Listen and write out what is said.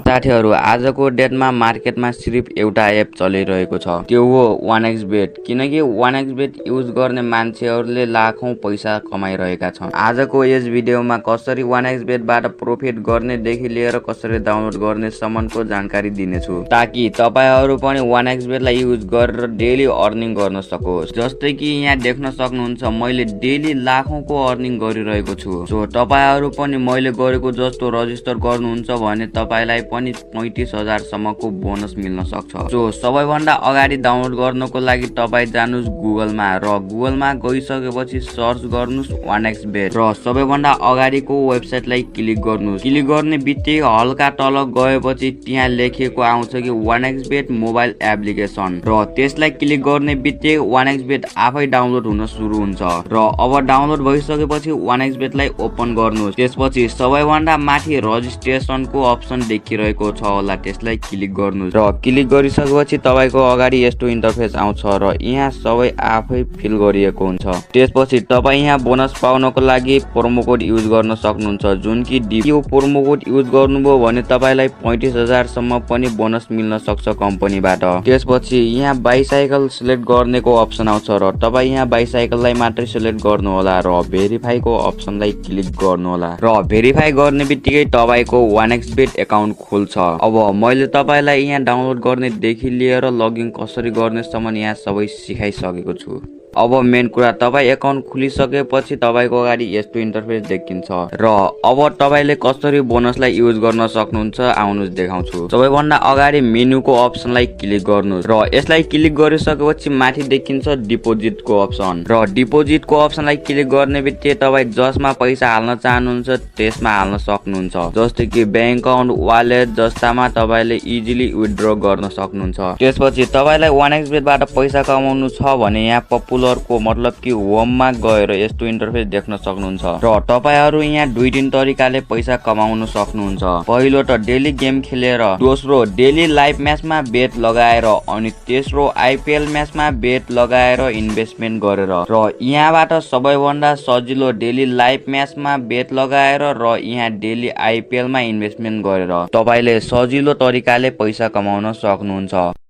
साथीहरु आजको डेटमा मार्केटमा सिर्फ एउटा एप चलिरहेको छ, त्यो हो 1xbet। किनकि 1xbet युज गर्ने मान्छेहरुले लाखौं पैसा कमाइरहेका छन्। आजको यस भिडियोमा कसरी 1xbet बाट प्रॉफिट गर्ने देखि लिएर कसरी डाउनलोड गर्ने सम्मको जानकारी दिनेछु, ताकि तपाईहरु पनि 1xbet लाई युज गरेर डेली अर्निङ गर्न सकोस्। जस्तै कि यहाँ देख्न सक्नुहुन्छ मैले डेली लाखौंको अर्निङ गरिरहेको छु। सो तपाईहरु पनि मैले गरेको जस्तो रजिस्टर गर्नुहुन्छ भने तपाईलाई पनि 35,000 सम्मको बोनस मिल्न सक्छ। सो सबैभन्दा अगाडि डाउनलोड गर्नको लागि तपाई जानुस् गुगलमा र गुगलमा गइसकेपछि सर्च गर्नुस् 1xbet र सबैभन्दा अगाडिको वेबसाइटलाई क्लिक गर्नुस्। क्लिक गर्ने बित्तिकै हल्का तल गएपछि त्यहाँ लेखिएको आउँछ कि 1xbet मोबाइल एप्लिकेसन र त्यसलाई क्लिक गर्ने बित्तिकै 1xbet आफै डाउनलोड हुन सुरु हुन्छ र अब डाउनलोड भइसकेपछि 1xbet लाई ओपन गर्नुस्। त्यसपछि सबैभन्दा माथि रजिस्ट्रेसनको अप्सन देखिरहेको छ होला, त्यसलाई क्लिक गर्नुस् र क्लिक गरिसकेपछि तपाईको अगाडि यस्तो इन्टरफेस आउँछ र यहाँ सबै आफै फिल गरिएको हुन्छ। त्यसपछि तपाई यहाँ बोनस पाउनको लागि प्रोमो कोड युज गर्न सक्नुहुन्छ, जुन कि यो प्रोमो कोड युज गर्नुभयो भने तपाईलाई 35,000 सम्म पनि बोनस मिल्न सक्छ कम्पनीबाट। त्यसपछि यहाँ बाइसाइकल सिलेक्ट गर्नेको अप्सन आउँछ र तपाई यहाँ बाइसाइकललाई मात्रै सिलेक्ट गर्नु होला र भेरिफाई को अप्सनलाई क्लिक गर्नु होला र भेरिफाई गर्ने बित्तिकै तपाईको 1xbet अकाउन्ट खुल्छ। अब मैले तपाईलाई यहाँ डाउनलोड गर्ने देखि लिएर लगइन कसरी गर्ने सम्म यहाँ सबै सिकाइसकेको छु। अब मेन कुरा, तपाई अकाउन्ट खुलिसकेपछि तपाईको अगाडि यस्तो इन्टरफेस देखिन्छ र अब तपाईले कसरी बोनसलाई युज गर्न सक्नुहुन्छ आउनुस् देखाउँछु। सबैभन्दा अगाडि मेनुको अप्सनलाई क्लिक गर्नुस् र यसलाई क्लिक गरिसकेपछि माथि देखिन्छ डिपोजिटको अप्सन र डिपोजिटको अप्सनलाई क्लिक गर्ने बित्तिकै तपाई जसमा पैसा हाल्न चाहनुहुन्छ त्यसमा हाल्न सक्नुहुन्छ। जस्तै कि बैंक अकाउन्ट, वालेट जस्तामा तपाईले इजिली विथड्र गर्न सक्नुहुन्छ। त्यसपछि तपाईलाई 1xbet बाट पैसा कमाउनु छ भने यहाँ पपुलर को मतलब कि होममा गएर यस्तो इन्टरफेस देख्न सक्नुहुन्छ र तपाईहरु यहाँ दुई तीन तरिकाले पैसा कमाउन सक्नुहुन्छ। पहिलो त डेली गेम खेलेर, दोस्रो डेली लाइभ म्याचमा बेट लगाएर, अनि तेस्रो आइपीएल म्याचमा बेट लगाएर इन्भेस्टमेन्ट गरेर र यहाँबाट सबैभन्दा सजिलो डेली लाइभ म्याचमा बेट लगाएर र यहाँ डेली आइपीएल मा इन्भेस्टमेन्ट गरेर तपाईले सजिलो तरिकाले पैसा कमाउन सक्नुहुन्छ।